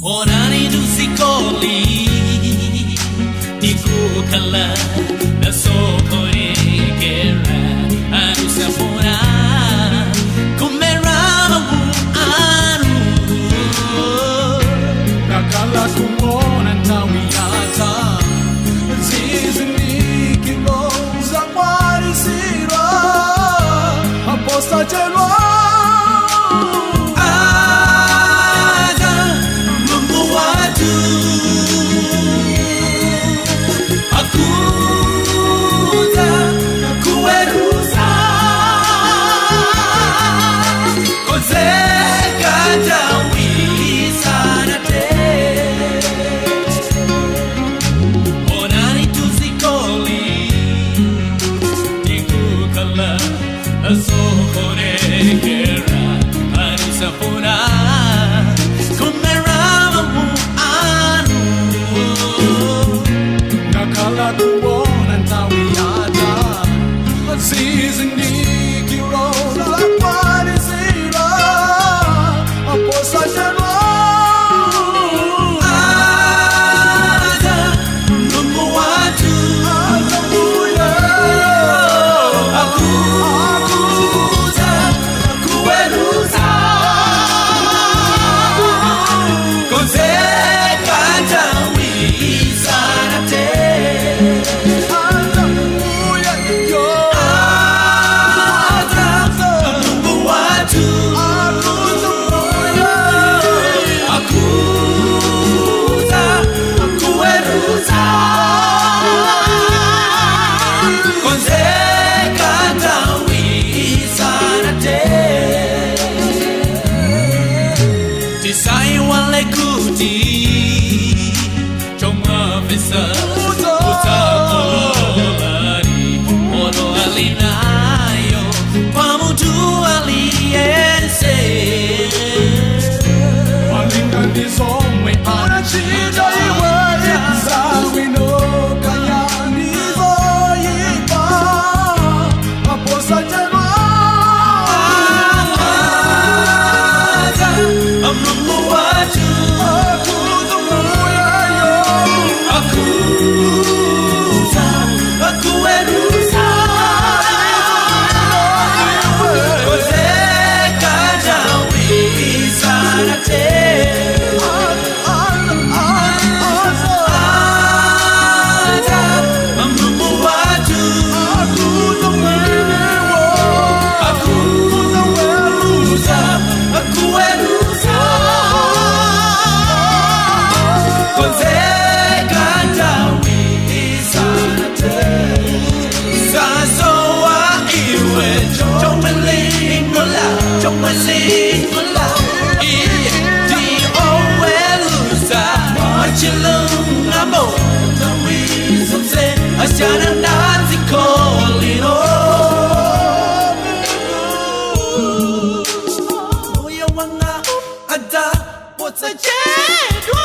Onani tuzikoli tikukala nasokonekera anusafuna kumera anu Ngakhala kuona nthawi yatha zizindikiro zakwanisidwa aposachedwa. Adza Mulungu wathu akudza kuweruza konzeka nthawi isanathe. Onani tuzikoli tikukala asokonekera anusafuna kumera anu. Ngakhala kuona nthawi yatha zizindikiro zakwanisidwa aposachedwa. Adza Mulungu wathu akudza kuweruza konzeka nthawi isanathe. Adza Mulungu wathu akudza kuweruza konzeka nthawi isanathe. Tisaiwale kuti chomafesa utakololani mono alinayo kwa mutu aliyense. Malinganisomwe anachita iwe zawino kayanizoyipa aposachedwa. Adza Mulungu wathu akuzumuyayo akudza kuweruza konzeka nthawi isanathe. Adza Mulungu wathu akudza kuweruza konzeka nthawi isanathe. Sasowa iwe chomelingola chomelingola iye ndioweruza wachilungamo nthawi zonse asiyana nadzikolino. Moyo wanga adza posachedwa.